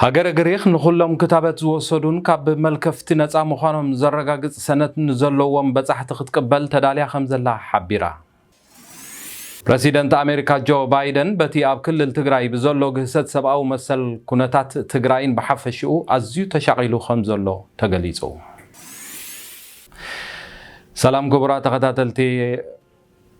ሃገረ ግሪኽ ንኹሎም ክታበት ዝወሰዱን ካብ መልከፍቲ ነጻ ምዃኖም ዘረጋግጽ ሰነድ ንዘለዎም በጻሕቲ ክትቅበል ተዳልያ ከም ዘላ ሓቢራ። ፕረሲደንት ኣሜሪካ ጆ ባይደን በቲ ኣብ ክልል ትግራይ ብዘሎ ግህሰት ሰብኣዊ መሰል ኩነታት ትግራይን ብሓፈሽኡ ኣዝዩ ተሻቒሉ ከም ዘሎ ተገሊጹ። ሰላም ክቡራት ተኸታተልቲ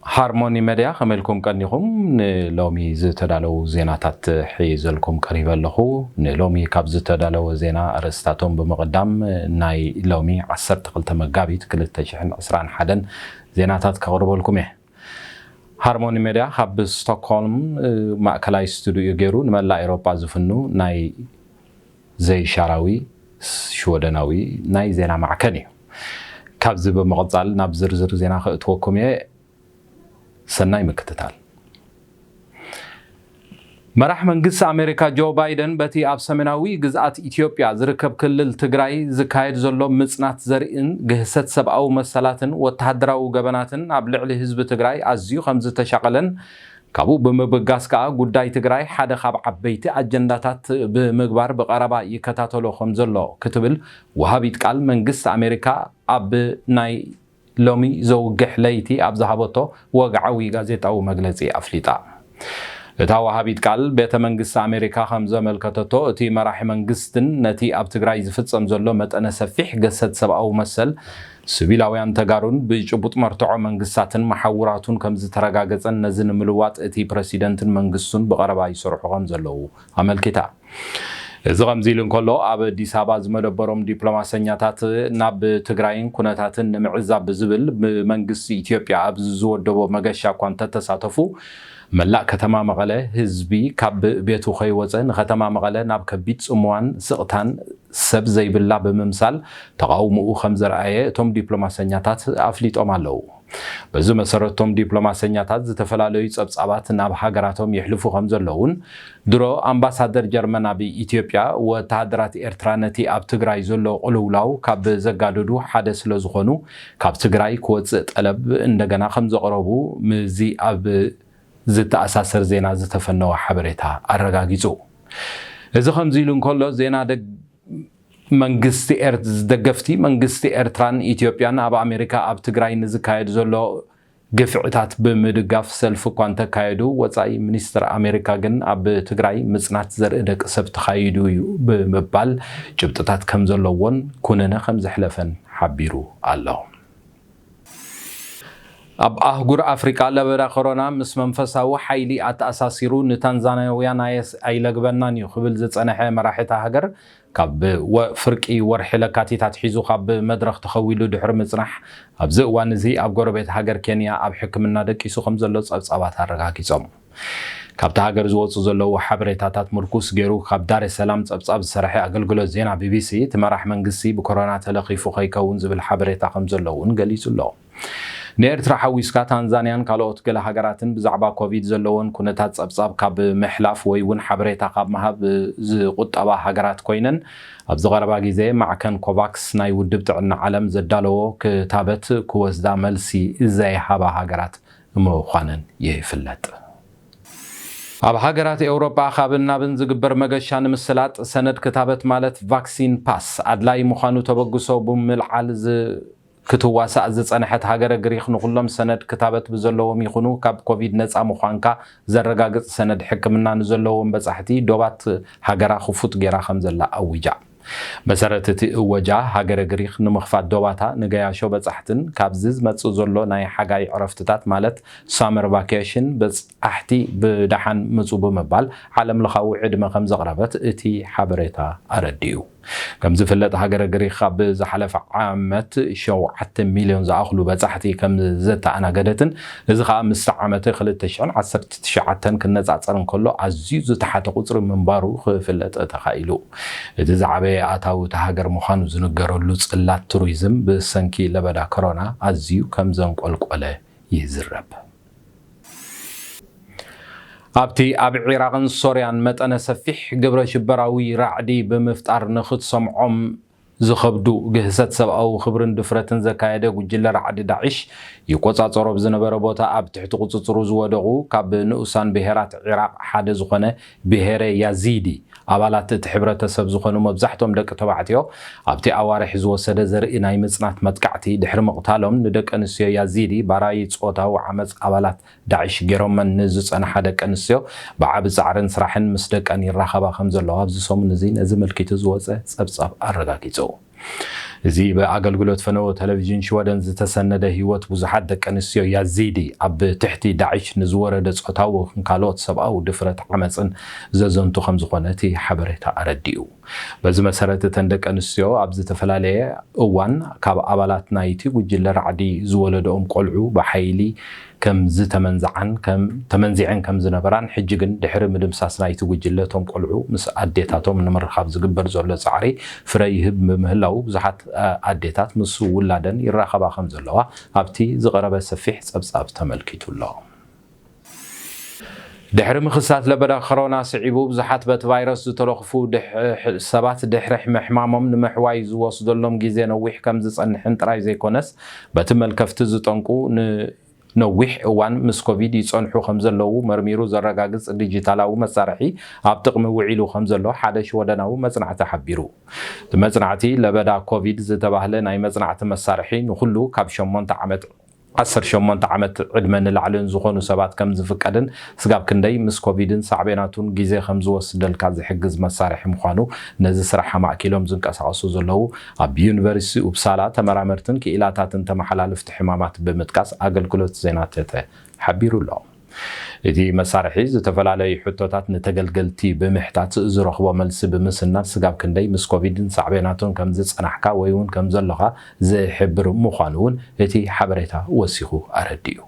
ሃርሞኒ መድያ፣ ከመይ ኢልኩም ቀኒኹም? ንሎሚ ዝተዳለዉ ዜናታት ሒዘልኩም ቀሪበ ኣለኹ። ንሎሚ ካብ ዝተዳለወ ዜና ኣርእስታቶም ብምቕዳም፣ ናይ ሎሚ ዓሰርተ ክልተ መጋቢት ክልተ ሽሕን ዕስራን ሓደን ዜናታት ከቕርበልኩም እየ። ሃርሞኒ ሜድያ ካብ ስቶክሆልም፣ እ፣ ማእከላይ ስቱዲዮ ገይሩ ንመላእ ኤውሮጳ ዝፍኑ ናይ ዘይሻራዊ ሽወደናዊ ናይ ዜና ማዕከን እዩ። ካብዚ ብምቕጻል ናብ ዝርዝር ዜና ከእትወኩም እየ። ሰናይ ምክትታል። መራሕ መንግስቲ ኣሜሪካ ጆ ባይደን በቲ ኣብ ሰሜናዊ ግዝኣት ኢትዮጵያ ዝርከብ ክልል ትግራይ ዝካየድ ዘሎ ምጽናት ዘርእን ግህሰት ሰብኣዊ መሰላትን ወተሃደራዊ ገበናትን ኣብ ልዕሊ ህዝቢ ትግራይ ኣዝዩ ከም ዝተሻቐለን ካብኡ ብምብጋስ ከኣ ጉዳይ ትግራይ ሓደ ካብ ዓበይቲ ኣጀንዳታት ብምግባር ብቐረባ ይከታተሎ ከም ዘሎ ክትብል ወሃቢት ቃል መንግስቲ ኣሜሪካ ኣብ ናይ ሎሚ ዘውግሕ ለይቲ ኣብ ዝሃበቶ ወግዓዊ ጋዜጣዊ መግለጺ ኣፍሊጣ። እታ ወሃቢት ቃል ቤተ መንግስቲ ኣሜሪካ ከም ዘመልከተቶ፣ እቲ መራሒ መንግስትን ነቲ ኣብ ትግራይ ዝፍጸም ዘሎ መጠነ ሰፊሕ ገሰት ሰብኣዊ መሰል ሲቪላውያን ተጋሩን ብጭቡጥ መርትዖ መንግስታትን መሓውራቱን ከም ዝተረጋገጸን ነዚ ንምልዋጥ እቲ ፕረሲደንትን መንግስቱን ብቐረባ ይሰርሑ ከም ዘለዉ ኣመልኪታ። እዚ ከምዚ ኢሉ እንከሎ፣ ኣብ ኣዲስ ኣበባ ዝመደበሮም ዲፕሎማሰኛታት ናብ ትግራይን ኩነታትን ንምዕዛብ ብዝብል ብመንግስቲ ኢትዮጵያ ኣብ ዝወደቦ መገሻ እኳ እንተተሳተፉ፣ መላእ ከተማ መቐለ ህዝቢ ካብ ቤቱ ከይወፀ ንከተማ መቐለ ናብ ከቢድ ጽምዋን ስቕታን ሰብ ዘይብላ ብምምሳል ተቓውሞኡ ከም ዘርኣየ እቶም ዲፕሎማሰኛታት ኣፍሊጦም ኣለዉ። በዚ መሰረት እቶም ዲፕሎማሰኛታት ዝተፈላለዩ ጸብጻባት ናብ ሃገራቶም የሕልፉ ከም ዘለውን ድሮ ኣምባሳደር ጀርመን ኣብ ኢትዮጵያ ወተሃደራት ኤርትራ ነቲ ኣብ ትግራይ ዘሎ ቅልውላው ካብ ዘጋድዱ ሓደ ስለ ዝኾኑ ካብ ትግራይ ክወጽእ ጠለብ እንደገና ከም ዘቕረቡ ምስዚ ኣብ ዝተኣሳሰር ዜና ዝተፈነወ ሓበሬታ ኣረጋጊጹ። እዚ ከምዚ ኢሉ እንከሎ ዜና ደግ መንግስቲ ኤር-፣ ደገፍቲ መንግስቲ ኤርትራን ኢትዮጵያን ኣብ ኣሜሪካ ኣብ ትግራይ ንዝካየድ ዘሎ ግፍዕታት ብምድጋፍ ሰልፊ እኳ እንተካየዱ፣ ወጻኢ ሚኒስትር ኣሜሪካ ግን ኣብ ትግራይ ምጽናት ዘርኢ ደቂ ሰብ ተኻይዱ እዩ ብምባል ጭብጥታት ከም ዘለዎን ኩነነ ከም ዘሕለፈን ሓቢሩ ኣሎ። ኣብ ኣህጉር ኣፍሪቃ ለበዳ ኮሮና ምስ መንፈሳዊ ሓይሊ ኣተኣሳሲሩ ንታንዛንያውያን ኣየስ-፣ ኣይለግበናን እዩ ክብል ዝጸንሐ መራሒ እታ ሃገር፣ ካብ ወ-፣ ፍርቂ ወርሒ ለካቲት ኣትሒዙ ካብ መድረኽ ተኸዊሉ ድሕሪ ምጽናሕ፣ ኣብዚ እዋን እዚ ኣብ ጎረቤት ሃገር ኬንያ ኣብ ሕክምና ደቂሱ ከም ዘሎ ጸብጻባት ኣረጋጊጾም። ካብታ ሃገር ዝወጹ ዘለዉ ሓበሬታታት ምርኩስ ገይሩ ካብ ዳሬ ሰላም ጸብጻብ ዝሰርሐ ኣገልግሎት ዜና ቢ ቢ ሲ፣ እቲ መራሕ መንግስቲ ብኮሮና ተለኺፉ ከይከውን ዝብል ሓበሬታ ከም ዘሎ እውን ገሊጹ ኣሎ። ንኤርትራ ሓዊስካ ታንዛንያን ካልኦት ገለ ሃገራትን ብዛዕባ ኮቪድ ዘለወን ኩነታት ጸብጻብ ካብ ምሕላፍ ወይ እውን ሓበሬታ ካብ ምሃብ ዝቑጠባ ሃገራት ኮይነን፣ ኣብዚ ቀረባ ግዜ ማዕከን ኮቫክስ ናይ ውድብ ጥዕና ዓለም ዘዳለዎ ክታበት ክወስዳ መልሲ ዘይሃባ ሃገራት ምዃነን ይፍለጥ። ኣብ ሃገራት ኤውሮጳ ካብን ናብን ዝግበር መገሻ ንምስላጥ ሰነድ ክታበት ማለት ቫክሲን ፓስ ኣድላዪ ምዃኑ ተበግሶ ብምልዓል ዝ-፣ ክትዋሳእ ዝጸንሐት ሃገረ ግሪኽ ንኹሎም ሰነድ ክታበት ብዘለዎም ይኹኑ ካብ ኮቪድ ነጻ ምዃንካ ዘረጋግጽ ሰነድ ሕክምና ንዘለዎም በጻሕቲ ዶባት ሃገራ ክፉት ገይራ ከም ዘላ ኣዊጃ። መሰረት እቲ እወጃ፣ ሃገረ ግሪኽ ንምኽፋት ዶባታ ንገያሾ በጻሕትን ካብዚ ዝመጽእ ዘሎ ናይ ሓጋይ ዕረፍትታት ማለት ሳመር ቫኬሽን በጻሕቲ ብደሓን ምጹ ብምባል ዓለምለኻዊ ዕድመ ከም ዘቕረበት እቲ ሓበሬታ ኣረዲኡ። ከም ዝፍለጥ ሃገረ ግሪኽ ኣብ ዝሓለፈ ዓመት ሸውዓተ ሚልዮን ዝኣኽሉ በጻሕቲ ከም ዘተኣናገደትን እዚ ኸኣ ምስ ዓመተ ክልተ ሽሕን ዓሰርተ ትሽዓተን ክነጻጸር እንከሎ ኣዝዩ ዝተሓተ ቁጽሪ ምንባሩ ክፍለጥ ተኻኢሉ። እቲ ዝዓበየ ኣታዊ እታ ሃገር ምዃኑ ዝንገረሉ ጽላት ቱሪዝም ብሰንኪ ለበዳ ኮሮና ኣዝዩ ከም ዘንቆልቆለ ይዝረብ። ኣብቲ ኣብ ዒራቕን ሶርያን መጠነ ሰፊሕ ግብረ ሽበራዊ ራዕዲ ብምፍጣር ንኽትሰምዖም ዝኸብዱ ግህሰት ሰብኣዊ ክብርን ድፍረትን ዘካየደ ጉጅለ ራዕዲ ዳዕሽ ይቆጻጸሮ ብዝነበረ ቦታ ኣብ ትሕቲ ቁጽጽሩ ዝወደቑ ካብ ንኡሳን ብሄራት ዒራቕ ሓደ ዝኾነ ብሄረ ያዚዲ ኣባላት እቲ ሕብረተሰብ ዝኾኑ መብዛሕቶም ደቂ ተባዕትዮ ኣብቲ ኣዋርሕ ዝወሰደ ዘርኢ ናይ ምጽናት መጥቃዕቲ ድሕሪ ምቕታሎም፣ ንደቂ ኣንስትዮ ያዚዲ ባራዪ ጾታዊ ዓመጽ ኣባላት ዳዕሽ ገይሮመን ንዝጸንሓ ደቂ ኣንስትዮ ብዓቢ ጻዕርን ስራሕን ምስ ደቀን ይራኸባ ከም ዘለዋ ኣብዚ ሰሙን እዚ ነዚ መልኪቱ ዝወጸ ጸብጻብ ኣረጋጊጹ። እዚ ብኣገልግሎት ፈነወ ቴሌቪዥን ሽወደን ዝተሰነደ ህይወት ብዙሓት ደቂ ኣንስትዮ ያዚዲ ኣብ ትሕቲ ዳዕሽ ንዝወረደ ጾታዊ ይኹን ካልኦት ሰብኣዊ ድፍረት ዓመጽን ዘዘንቱ ከም ዝኾነ እቲ ሓበሬታ ኣረዲኡ። በዚ መሰረት እተን ደቂ ኣንስትዮ ኣብ ዝተፈላለየ እዋን ካብ ኣባላት ናይቲ ጉጅለ ራዕዲ ዝወለደኦም ቆልዑ ብሓይሊ ከም ዝተመንዝዓን ከም ተመንዚዐን ከም ዝነበራን ሕጂ ግን ድሕሪ ምድምሳስ ናይቲ ጉጅለ እቶም ቆልዑ ምስ ኣዴታቶም ንምርኻብ ዝግበር ዘሎ ጻዕሪ ፍረ ይህብ ብምህላው ብዙሓት ኣ- ኣዴታት ምስ ውላደን ይራኸባ ከም ዘለዋ ኣብቲ ዝቐረበ ሰፊሕ ጸብጻብ ተመልኪቱ ኣሎ። ድሕሪ ምኽሳት ለበዳ ኮሮና ስዒቡ ብዙሓት በቲ ቫይረስ ዝተለኽፉ ድሕ- ሰባት ድሕሪ ምሕማሞም ንምሕዋይ ዝወስደሎም ግዜ ነዊሕ ከም ዝጸንሕን ጥራይ ዘይኮነስ በቲ መልከፍቲ ዝጠንቁ ን ነዊሕ እዋን ምስ ኮቪድ ይጸንሑ ከም ዘለዉ መርሚሩ ዘረጋግጽ ዲጂታላዊ መሳርሒ ኣብ ጥቕሚ ውዒሉ ከም ዘሎ ሓደ ሽወደናዊ መጽናዕቲ ሓቢሩ። እቲ መጽናዕቲ ለበዳ ኮቪድ ዝተባህለ ናይ መጽናዕቲ መሳርሒ ንኹሉ ካብ ሸሞንተ ዓመት ዓሰርተ ሸሞንተ ዓመት ዕድመ ንላዕልን ዝኾኑ ሰባት ከም ዝፍቀድን ስጋብ ክንደይ ምስ ኮቪድን ሳዕቤናቱን ግዜ ከም ዝወስደልካ ዝሕግዝ መሳርሒ ምዃኑ ነዚ ስራሕ ኣማእኪሎም ዝንቀሳቐሱ ዘለዉ ኣብ ዩኒቨርሲቲ ኡፕሳላ ተመራመርትን ክኢላታትን ተመሓላልፍቲ ሕማማት ብምጥቃስ ኣገልግሎት ዜና ተተ ሓቢሩ ኣሎ። እቲ መሳርሒ ዝተፈላለዩ ሕቶታት ንተገልገልቲ ብምሕታት ዝረኽቦ መልሲ ብምስናድ ስጋብ ክንደይ ምስ ኮቪድን ሳዕቤናቱን ከም ዝጸናሕካ ወይ እውን ከም ዘለኻ ዝሕብር ምዃኑ እውን እቲ ሓበሬታ ወሲኹ ኣረዲኡ።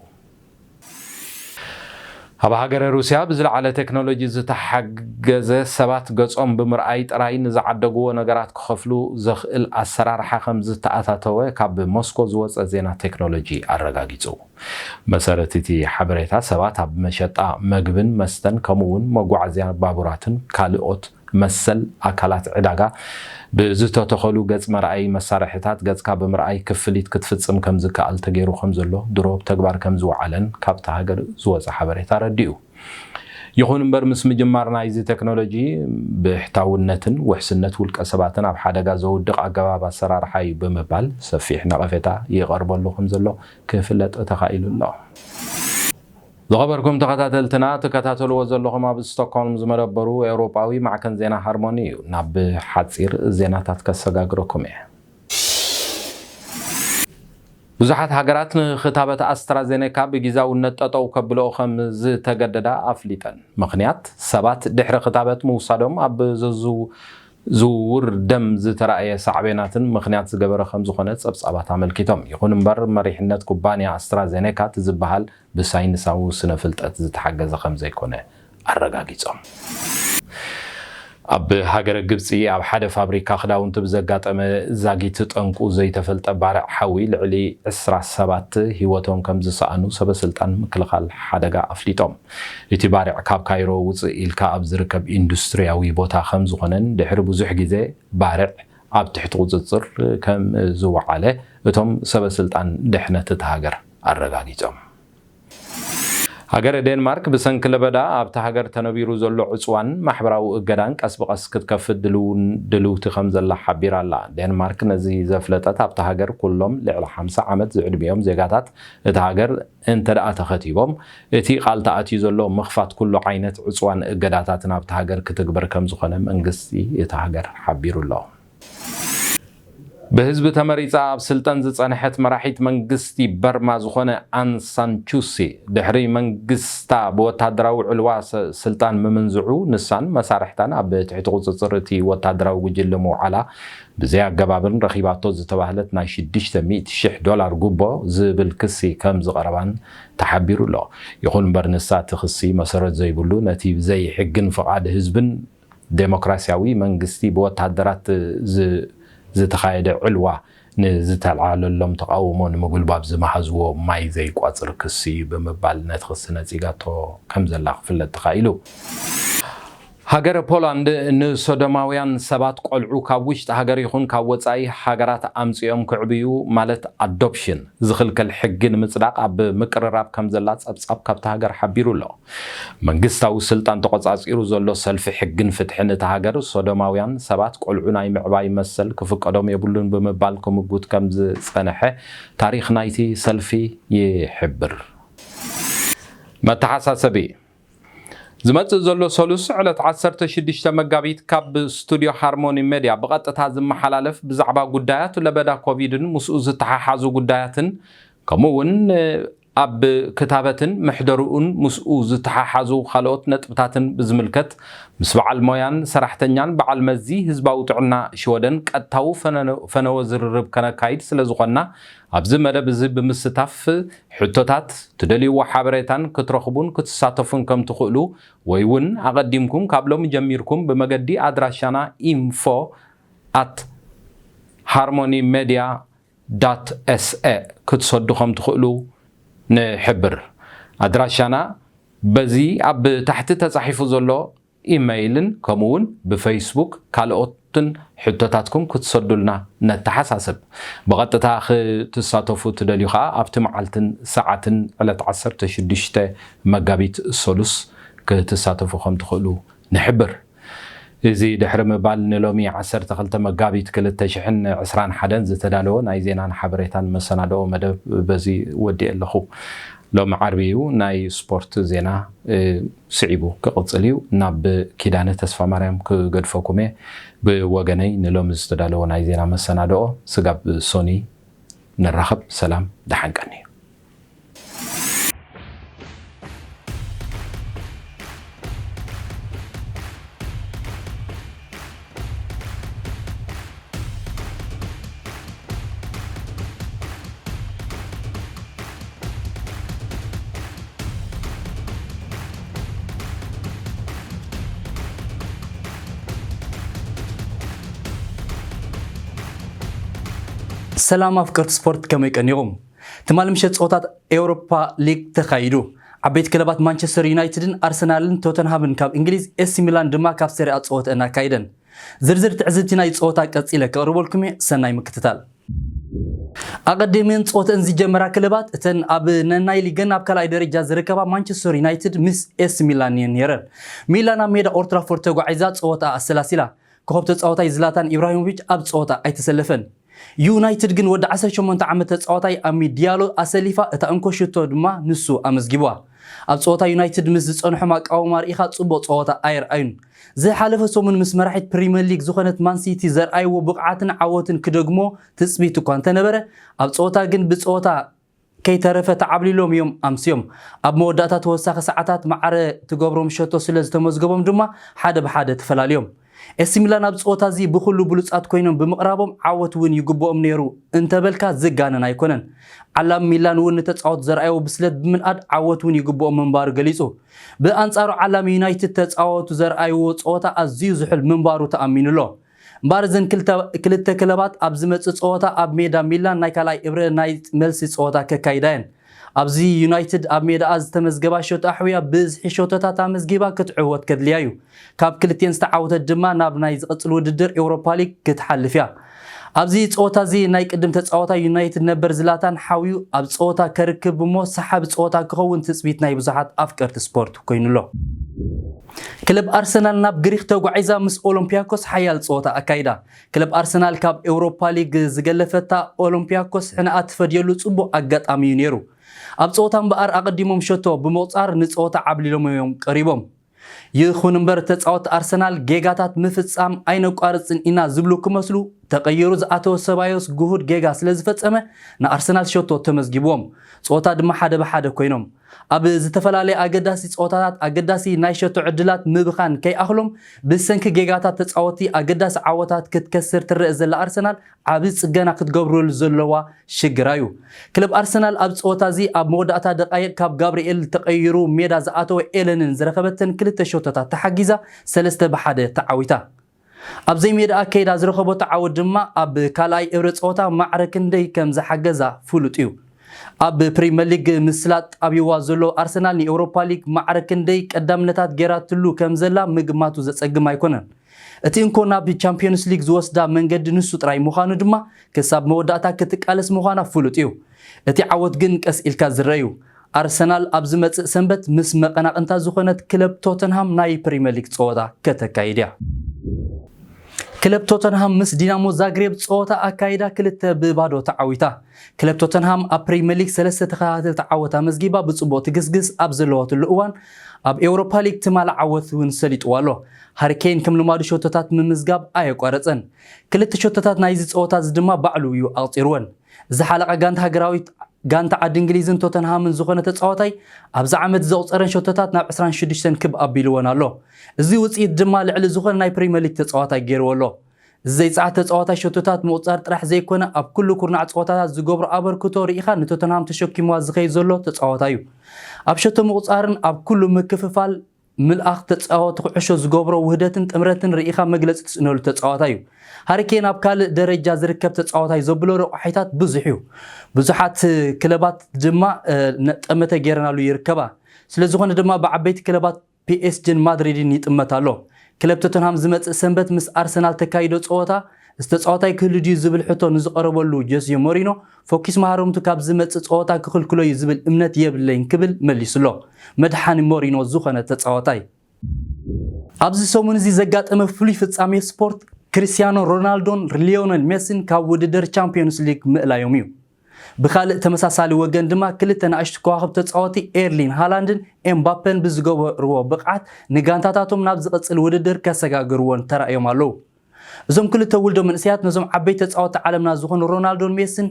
ኣብ ሃገረ ሩስያ ብዝለዓለ ቴክኖሎጂ ዝተሓገዘ ሰባት ገጾም ብምርኣይ ጥራይ ንዝዓደግዎ ነገራት ክኸፍሉ ዘኽእል ኣሰራርሓ ከም ዝተኣታተወ ካብ ሞስኮ ዝወጸ ዜና ቴክኖሎጂ ኣረጋጊጹ። መሰረት እቲ ሓበሬታ ሰባት ኣብ መሸጣ መግብን መስተን ከምኡ እውን መጓዓዝያ ባቡራትን ካልኦት መሰል ኣካላት ዕዳጋ ብዝተተኸሉ ገጽ መርኣይ መሳርሕታት ገጽካ ብምርኣይ ክፍሊት ክትፍጽም ከም ዝከኣል ተገይሩ ከም ዘሎ ድሮ ኣብ ተግባር ከም ዝወዓለን ካብታ ሃገር ዝወጸ ሓበሬታ ኣረዲኡ። ይኹን እምበር ምስ ምጅማር ናይዚ ቴክኖሎጂ ብሕታውነትን ውሕስነት ውልቀ ሰባትን ኣብ ሓደጋ ዘውድቕ ኣገባብ ኣሰራርሓ እዩ ብምባል ሰፊሕ ነቐፌታ ይቐርበሉ ከም ዘሎ ክፍለጥ ተኻኢሉ ኣሎ። ዝኸበርኩም ተኸታተልትና ትከታተልዎ ዘለኹም ኣብ ስቶክሆልም ዝመደበሩ ኤውሮጳዊ ማዕከን ዜና ሃርሞኒ እዩ። ናብ ሓጺር ዜናታት ከሰጋግረኩም እየ። ብዙሓት ሃገራት ንክታበት ኣስትራዜኔካ ብጊዛውነት ጠጠው ከብለኦ ከም ዝተገደዳ ኣፍሊጠን። ምኽንያት ሰባት ድሕሪ ክታበት ምውሳዶም ኣብ ዝዝው ዝውውር ደም ዝተራእየ ሳዕቤናትን ምኽንያት ዝገበረ ከም ዝኾነ ጸብጻባት ኣመልኪቶም። ይኹን እምበር መሪሕነት ኩባንያ ኣስትራዜኔካ እቲ ዝበሃል ብሳይንሳዊ ስነ ፍልጠት ዝተሓገዘ ከም ዘይኮነ ኣረጋጊጾም። ኣብ ሃገረ ግብጺ ኣብ ሓደ ፋብሪካ ክዳውንቲ ብዘጋጠመ ዛጊት ጠንቁ ዘይተፈልጠ ባርዕ ሓዊ ልዕሊ ዕስራ ሰባት ህይወቶም ከም ዝሰኣኑ ሰበስልጣን ምክልኻል ሓደጋ ኣፍሊጦም። እቲ ባርዕ ካብ ካይሮ ውጽእ ኢልካ ኣብ ዝርከብ ኢንዱስትሪያዊ ቦታ ከም ዝኾነን ድሕሪ ብዙሕ ግዜ ባርዕ ኣብ ትሕቲ ቁጽጽር ከም ዝወዓለ እቶም ሰበስልጣን ድሕነት እታ ሃገር ኣረጋጊጾም። ሃገረ ዴንማርክ ብሰንኪ ለበዳ ኣብታ ሃገር ተነቢሩ ዘሎ ዕጽዋን ማሕበራዊ እገዳን ቀስ ብቐስ ክትከፍት ድልውን ድልውቲ ከም ዘላ ሓቢራ ኣላ። ዴንማርክ ነዚ ዘፍለጠት ኣብታ ሃገር ኩሎም ልዕሊ ሓምሳ ዓመት ዝዕድሚኦም ዜጋታት እታ ሃገር እንተ ደኣ ተኸቲቦም እቲ ቃል ተኣትዩ ዘሎ ምኽፋት ኩሉ ዓይነት ዕጽዋን እገዳታትን ኣብታ ሃገር ክትግበር ከም ዝኾነ መንግስቲ እታ ሃገር ሓቢሩ ኣሎ። ብህዝቢ ተመሪጻ ኣብ ስልጠን ዝጸንሐት መራሒት መንግስቲ በርማ ዝኾነ ኣን ሳን ቹሲ ድሕሪ መንግስታ ብወታደራዊ ዕልዋ ስ- ስልጣን ምምንዝዑ ንሳን መሳርሕታን ኣብ ትሕቲ ቁጽጽር እቲ ወታደራዊ ጉጅለ ምውዓላ ብዘይ ኣገባብን ረኺባቶ ዝተባህለት ናይ ሽዱሽተ ሚእቲ ሽሕ ዶላር ጉቦ ዝብል ክሲ ከም ዝቐረባን ተሓቢሩ ኣሎ። ይኹን እምበር ንሳ እቲ ክሲ መሰረት ዘይብሉ ነቲ ብዘይ ሕግን ፍቓድ ህዝብን ዴሞክራሲያዊ መንግስቲ ብወታደራት ዝ- ዝተኻየደ ዕልዋ ንዝተልዓለሎም ተቓውሞ ንምጉልባብ ዝመሃዝዎ ማይ ዘይቋጽር ክሲ እዩ ብምባል ነቲ ክሲ ነጺጋቶ ከም ዘላ ክፍለጥ ተኻኢሉ። ሃገረ ፖላንድ ንሶዶማውያን ሰባት ቆልዑ ካብ ውሽጢ ሃገር ይኹን ካብ ወጻኢ ሃገራት ኣምጺኦም ክዕብዩ ማለት ኣዶፕሽን ዝኽልከል ሕጊ ንምጽዳቕ ኣብ ምቅርራብ ከም ዘላ ጸብጻብ ካብታ ሃገር ሓቢሩ ኣሎ። መንግስታዊ ስልጣን ተቆጻጺሩ ዘሎ ሰልፊ ሕግን ፍትሕን እታ ሃገር ሶዶማውያን ሰባት ቆልዑ ናይ ምዕባይ መሰል ክፍቀዶም የብሉን ብምባል ክምጉት ከም ዝጸንሐ ታሪኽ ናይቲ ሰልፊ ይሕብር። መተሓሳሰቢ። ዝመጽእ ዘሎ ሰሉስ ዕለት ዓሰርተ ሽዱሽተ መጋቢት ካብ ስቱድዮ ሃርሞኒ ሜድያ ብቐጥታ ዝመሓላለፍ ብዛዕባ ጉዳያት ለበዳ ኮቪድን ምስኡ ዝተሓሓዙ ጉዳያትን ከምኡ እውን ኣብ ክታበትን መሕደርኡን ምስኡ ዝተሓሓዙ ካልኦት ነጥብታትን ብዝምልከት ምስ በዓል ሞያን ሰራሕተኛን በዓል መዚ ህዝባዊ ጥዕና ሽወደን ቀጥታዊ ፈነ- ፈነወ ዝርርብ ከነካይድ ስለ ዝኾንና ኣብዚ መደብ እዚ ብምስታፍ ሕቶታት ትደልይዎ ሓበሬታን ክትረኽቡን ክትሳተፉን ከም ትኽእሉ ወይ እውን ኣቐዲምኩም ካብ ሎሚ ጀሚርኩም ብመገዲ ኣድራሻና info at harmony media dot se ክትሰዱ ከም ትኽእሉ ንሕብር። ኣድራሻና በዚ ኣብ ታሕቲ ተጻሒፉ ዘሎ ኢመይልን ከምኡ እውን ብፌስቡክ ካልኦትን ሕቶታትኩም ክትሰዱልና ነተሓሳስብ። ብቐጥታ ክትሳተፉ ትደልዩ ከኣ ኣብቲ መዓልትን ሰዓትን ዕለት ዓሰርተ ሽዱሽተ መጋቢት ሰሉስ ክትሳተፉ ከም ትኽእሉ ንሕብር። እዚ ድሕሪ ምባል ንሎሚ ዓሰርተ ክልተ መጋቢት ክልተ ሽሕን ዕስራን ሓደን ዝተዳለወ ናይ ዜናን ሓበሬታን መሰናድኦ መደብ በዚ ወዲኤ ኣለኹ። ሎሚ ዓርቢ እዩ፣ ናይ ስፖርት ዜና ስዒቡ ክቕጽል እዩ። ናብ ኪዳነ ተስፋማርያም ክገድፈኩም እየ። ብወገነይ ንሎሚ ዝተዳለወ ናይ ዜና መሰናድኦ ስጋብ ሶኒ ንራኸብ። ሰላም፣ ደሓን ቀንዩ። ሰላም ኣፍቀርቲ ስፖርት፣ ከመይ ቀኒኹም? ትማሊ ምሸት ፀወታት ኤውሮፓ ሊግ ተኻይዱ። ዓበይቲ ክለባት ማንቸስተር ዩናይትድን ኣርሰናልን ቶተንሃምን ካብ እንግሊዝ፣ ኤሲ ሚላን ድማ ካብ ሴሪኣ ፀወተአን ኣካይደን። ዝርዝር ትዕዝብቲ ናይ ፀወታ ቀፂለ ከቕርበልኩም እየ። ሰናይ ምክትታል። ኣቐዲመን ፀወተአን ዝጀመራ ክለባት እተን ኣብ ነናይ ሊገን ኣብ ካልኣይ ደረጃ ዝርከባ ማንቸስተር ዩናይትድ ምስ ኤሲ ሚላን እየን ነይረን። ሚላን ኣብ ሜዳ ኦልትራፎርድ ተጓዒዛ ፀወታ ኣሰላሲላ። ኮኸብ ተፃዋታይ ዝላታን ኢብራሂሞቪች ኣብ ፀወታ ኣይተሰለፈን። ዩናይትድ ግን ወዲ ዓሰርተ ሸሞንተ ዓመት ተፃዋታይ ኣሚ ዲያሎ ኣሰሊፋ፣ እታ እንኮ ሽቶ ድማ ንሱ ኣመዝጊብዋ። ኣብ ፀወታ ዩናይትድ ምስ ዝፀንሖም ኣቃውማ ርኢኻ ፅቡቕ ፀወታ ኣየርኣዩን። ዝሓለፈ ሰሙን ምስ መራሒት ፕሪምየር ሊግ ዝኾነት ማንሲቲ ዘርኣይዎ ብቕዓትን ዓወትን ክደግሞ ትፅቢት እኳ እንተነበረ፣ ኣብ ፀወታ ግን ብፀወታ ከይተረፈ ተዓብሊሎም እዮም ኣምስዮም። ኣብ መወዳእታ ተወሳኺ ሰዓታት ማዕረ ትገብሮም ሸቶ ስለ ዝተመዝገቦም ድማ ሓደ ብሓደ ተፈላልዮም። ኤሲ ሚላን ኣብ ፀወታ እዚ ብኹሉ ብሉፃት ኮይኖም ብምቕራቦም ዓወት እውን ይግብኦም ነይሩ እንተበልካ ዝጋነን ኣይኮነን። ዓላሚ ሚላን እውን ንተፃወቱ ዘርኣይዎ ብስለት ብምንኣድ ዓወት እውን ይግብኦም ምንባሩ ገሊፁ። ብኣንፃሩ ዓላሚ ዩናይትድ ተፃወቱ ዘርኣይዎ ፀወታ ኣዝዩ ዝሑል ምንባሩ ተኣሚኑ ኣሎ። እምበኣር እዘን ክልተ ክልተ ክለባት ኣብ ዝመጽእ ጸወታ ኣብ ሜዳ ሚላን ናይ ካልኣይ እብረ ናይ መልሲ ጸወታ ከካይዳ እየን። ኣብዚ ዩናይትድ ኣብ ሜዳኣ ዝተመዝገባ ሸቶ ኣሕውያ ብዝሒ ሸቶታት ኣመዝጊባ ክትዕወት ከድልያ እዩ። ካብ ክልቲኤን ዝተዓወተት ድማ ናብ ናይ ዝቕጽል ውድድር ኤውሮፓ ሊግ ክትሓልፍ እያ። ኣብዚ ጸወታ እዚ ናይ ቅድም ተጻዋታይ ዩናይትድ ነበር ዝላታን ሓውዩ ኣብ ጸወታ ከርክብ እሞ ሰሓቢ ጸወታ ክኸውን ትጽቢት ናይ ብዙሓት ኣፍቀርቲ ስፖርት ኮይኑ ኣሎ። ክለብ ኣርሰናል ናብ ግሪኽ ተጓዒዛ ምስ ኦሎምፒያኮስ ሓያል ጸወታ ኣካይዳ። ክለብ ኣርሰናል ካብ ኤውሮፓ ሊግ ዝገለፈታ ኦሎምፒያኮስ ሕነኣ ትፈድየሉ ጽቡቕ ኣጋጣሚ እዩ ነይሩ። ኣብ ጸወታ እምበኣር ኣቐዲሞም ሸቶ ብምቑጻር ንጸወታ ዓብሊሎም እዮም ቀሪቦም። ይኹን እምበር ተጻወትቲ ኣርሰናል ጌጋታት ምፍጻም ኣይነቋርጽን ኢና ዝብሉ ክመስሉ ተቐይሩ ዝኣተወ ሰባዮስ ግሁድ ጌጋ ስለ ዝፈጸመ ንኣርሰናል ሸቶ ተመዝጊብዎም። ጸወታ ድማ ሓደ ብሓደ ኮይኖም። ኣብ ዝተፈላለየ ኣገዳሲ ጸወታታት ኣገዳሲ ናይ ሸቶ ዕድላት ምብኻን ከይኣኽሎም ብሰንኪ ጌጋታት ተጻወትቲ ኣገዳሲ ዓወታት ክትከስር ትረአ ዘላ ኣርሰናል ዓቢ ጽገና ክትገብረሉ ዘለዋ ሽግራ እዩ። ክለብ ኣርሰናል ኣብ ጸወታ እዚ ኣብ መወዳእታ ደቃይቕ ካብ ጋብርኤል ተቐይሩ ሜዳ ዝኣተወ ኤለንን ዝረኸበተን ክልተ ሸቶታት ተሓጊዛ ሰለስተ ብሓደ ተዓዊታ። ኣብ ዘይሜዳኣ ከይዳ ዝረኸበቶ ዓወት ድማ ኣብ ካልኣይ እብረ ጸወታ ማዕረ ክንደይ ከም ዝሓገዛ ፍሉጥ እዩ። ኣብ ፕሪመር ሊግ ምስላጥ ኣብይዋ ዘሎ ኣርሰናል ንኤውሮፓ ሊግ ማዕረ ክንደይ ቀዳምነታት ገይራትሉ ከም ዘላ ምግማቱ ዘጸግም ኣይኮነን። እቲ እንኮ ናብ ቻምፒዮንስ ሊግ ዝወስዳ መንገዲ ንሱ ጥራይ ምዃኑ ድማ ክሳብ መወዳእታ ክትቃለስ ምዃና ፍሉጥ እዩ። እቲ ዓወት ግን ቀስ ኢልካ ዝረአ እዩ። ኣርሰናል ኣብ ዝመጽእ ሰንበት ምስ መቐናቕንታ ዝኾነት ክለብ ቶተንሃም ናይ ፕሪመር ሊግ ጸወታ ከተካይድ እያ። ክለብ ቶተንሃም ምስ ዲናሞ ዛግሬብ ጸወታ ኣካይዳ ክልተ ብባዶ ተዓዊታ። ክለብ ቶተንሃም ኣብ ፕሪመር ሊግ ሰለስተ ተኸታተልቲ ዓወት ኣመዝጊባ ብጽቡቕ ትግስግስ ኣብ ዘለወትሉ እዋን ኣብ ኤውሮፓ ሊግ ትማሊ ዓወት እውን ሰሊጥዋ ኣሎ። ሃሪኬን ከም ልማዱ ሸቶታት ምምዝጋብ ኣየቋረጸን። ክልተ ሸቶታት ናይዚ ጸወታ እዚ ድማ ባዕሉ እዩ ኣቕጺርወን። ዝሓለቐ ጋንታ ሃገራዊት ጋንታ ዓዲ እንግሊዝን ቶተንሃምን ዝኾነ ተጻዋታይ ኣብዚ ዓመት ዘቑጸረን ሸቶታት ናብ ዕስራን ሽዱሽተን ክብ ኣቢልወን ኣሎ። እዚ ውጽኢት ድማ ልዕሊ ዝኾነ ናይ ፕሪመር ሊግ ተጻዋታይ ገይርዎ ኣሎ። እዚ ዘይጸዓት ተጻዋታይ ሸቶታት ምቑጻር ጥራሕ ዘይኮነ ኣብ ኩሉ ኩርናዕ ጸወታታት ዝገብሮ ኣበርክቶ ርኢኻ ንቶተንሃም ተሸኪምዋ ዝኸይድ ዘሎ ተጻዋታይ እዩ። ኣብ ሸቶ ምቑጻርን ኣብ ኩሉ ምክፍፋል ምልኣኽ ተጻወቲ ኩዕሾ ዝገብሮ ውህደትን ጥምረትን ርኢኻ መግለጺ ትስእነሉ ተጻዋታይ እዩ። ሃሪኬን ኣብ ካልእ ደረጃ ዝርከብ ተጻዋታይ ዘብሎ ረቋሒታት ብዙሕ እዩ። ብዙሓት ክለባት ድማ ጠመተ ገይረናሉ ይርከባ። ስለዝኾነ ድማ ብዓበይቲ ክለባት ፒኤስጂን ማድሪድን ይጥመት ኣሎ። ክለብ ቶተንሃም ዝመጽእ ሰንበት ምስ ኣርሰናል ተካይዶ ጸወታ ዝተጻዋታይ ክህሉ ድዩ ዝብል ሕቶ ንዝቐረበሉ ጆዜ ሞሪኖ ፎኪስ መሃረምቱ ካብ ዝመጽእ ጸወታ ክኽልክሎ እዩ ዝብል እምነት የብለይን ክብል መሊሱሎ። መድሓኒ ሞሪኖ ዝኾነ ተጻዋታይ ኣብዚ ሰሙን እዚ ዘጋጠመ ፍሉይ ፍጻሜ ስፖርት ክርስቲያኖ ሮናልዶን ሊዮነል ሜሲን ካብ ውድድር ቻምፒዮንስ ሊግ ምእላዮም እዩ። ብኻልእ ተመሳሳሊ ወገን ድማ ክልተ ንኣሽቱ ከዋኽብቲ ተጻወቲ ኤርሊን ሃላንድን ኤምባፔን ብዝገበርዎ ብቕዓት ንጋንታታቶም ናብ ዝቕጽል ውድድር ከሰጋግርዎን ተራእዮም ኣለዉ። እዞም ክልተ ውልዶ መንእሰያት ነዞም ዓበይቲ ተጻወቲ ዓለምና ዝኾኑ ሮናልዶን ሜሲን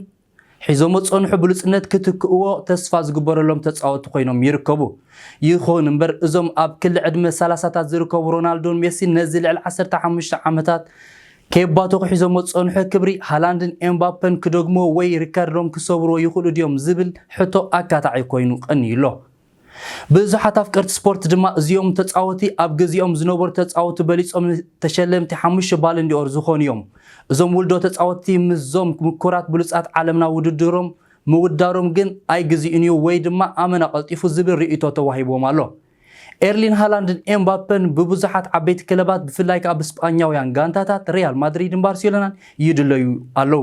ሒዞሞ ዝጸንሑ ብሉጽነት ክትክእዎ ተስፋ ዝግበረሎም ተጻወቲ ኮይኖም ይርከቡ። ይኹን እምበር እዞም ኣብ ክሊ ዕድመ ሰላሳታት ዝርከቡ ሮናልዶን ሜሲን ነዚ ልዕሊ ዓሰርተ ሓሙሽተ ዓመታት ከየባተኹ ሒዞሞ ዝጸንሑ ክብሪ ሃላንድን ኤምባፐን ክደግሞ ወይ ሪካርዶም ክሰብርዎ ይኽእሉ ድዮም ዝብል ሕቶ ኣካታዒ ኮይኑ ቀንዩ ኣሎ። ብዙሓት ኣፍቀርቲ ስፖርት ድማ እዚኦም ተጻወቲ ኣብ ግዜኦም ዝነበሩ ተጻወቲ በሊጾም ተሸለምቲ ሓሙሽተ ባለንዲኦር ዝኾኑ እዮም። እዞም ውልዶ ተጻወቲ ምስዞም ምኩራት ብሉጻት ዓለምና ውድድሮም ምውዳሮም ግን ኣይግዜኡን እዩ ወይ ድማ ኣመና ቀልጢፉ ዝብል ርእይቶ ተዋሂቦም ኣሎ። ኤርሊን ሃላንድን ኤምባፐን ብብዙሓት ዓበይቲ ክለባት ብፍላይ ከኣ ብስጳኛውያን ጋንታታት ሪያል ማድሪድን ባርሴሎናን ይድለዩ ኣለዉ።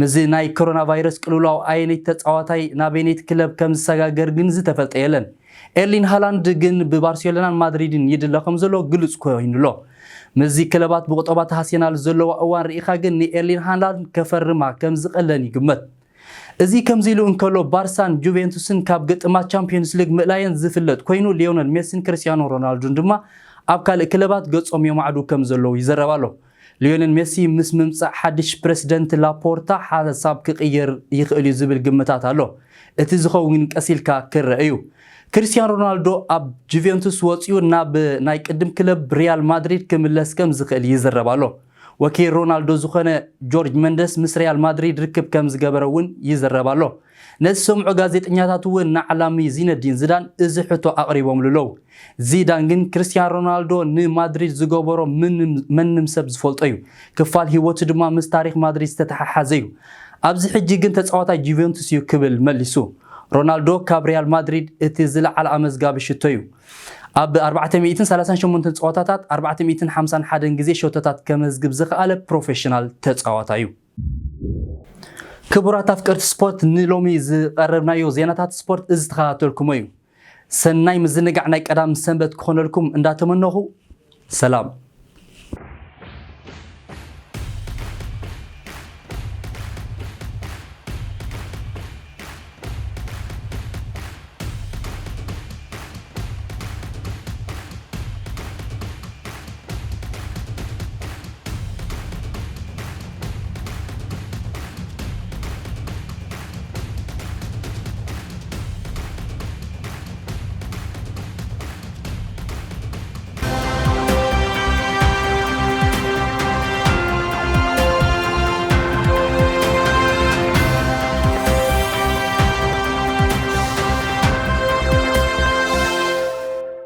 ምስዚ ናይ ኮሮና ቫይረስ ቅልውላው ኣየነይቲ ተጻዋታይ ናበየነይቲ ክለብ ከም ዝሰጋገር ግን ዝተፈልጠ የለን። ኤርሊን ሃላንድ ግን ብባርሴሎናን ማድሪድን ይድለ ከም ዘሎ ግሉጽ ኮይኑ ኣሎ። ምስዚ ክለባት ብቁጠባ ተሃስየናሉ ዘለዋ እዋን ርኢኻ ግን ንኤርሊን ሃላንድ ከፈርማ ከም ዝቐለን ይግመት። እዚ ከምዚ ኢሉ እንከሎ ባርሳን ጁቬንቱስን ካብ ግጥማት ቻምፒዮንስ ሊግ ምእላየን ዝፍለጥ ኮይኑ ሊዮነል ሜሲን ክርስቲያኖ ሮናልዶን ድማ ኣብ ካልእ ክለባት ገጾም የማዕዱ ከም ዘለዉ ይዘረብ ኣሎ። ሊዮነል ሜሲ ምስ ምምጻእ ሓድሽ ፕረሲደንት ላፖርታ ሓሳብ ክቕየር ይኽእል እዩ ዝብል ግምታት ኣሎ። እቲ ዝኸውን ቀስ ኢልካ ክረአ እዩ። ክርስቲያኖ ሮናልዶ ኣብ ጁቬንቱስ ወጺኡ ናብ ናይ ቅድም ክለብ ሪያል ማድሪድ ክምለስ ከም ዝኽእል ይዝረብ ኣሎ። ወኪል ሮናልዶ ዝኾነ ጆርጅ መንደስ ምስ ሪያል ማድሪድ ርክብ ከም ዝገበረ እውን ይዝረብ ኣሎ። ነዚ ዝሰምዑ ጋዜጠኛታት እውን ንዓላሚ ዚነዲን ዝዳን እዚ ሕቶ ኣቕሪቦምሉ ኣለዉ። ዚዳን ግን ክርስቲያን ሮናልዶ ንማድሪድ ዝገበሮ ምንም መንም ሰብ ዝፈልጦ እዩ። ክፋል ህይወቱ ድማ ምስ ታሪኽ ማድሪድ ዝተተሓሓዘ እዩ። ኣብዚ ሕጂ ግን ተጻዋታይ ጁቬንቱስ እዩ ክብል መሊሱ። ሮናልዶ ካብ ሪያል ማድሪድ እቲ ዝለዓለ ኣመዝጋቢ ሽቶ እዩ። ኣብ ኣርባዕተ ሚእትን ሰላሳን ሸሞንተን ጸወታታት ኣርባዕተ ሚእትን ሓምሳን ሓደን ግዜ ሸቶታት ከመዝግብ ዝኸኣለ ፕሮፌሽናል ተጻዋታይ እዩ። ክቡራት ኣፍቀርቲ ስፖርት ንሎሚ ዝቐረብናዮ ዜናታት ስፖርት እዚ ተኸታተልኩሞ እዩ። ሰናይ ምዝንጋዕ ናይ ቀዳም ሰንበት ክኾነልኩም እንዳተመነኹ ሰላም።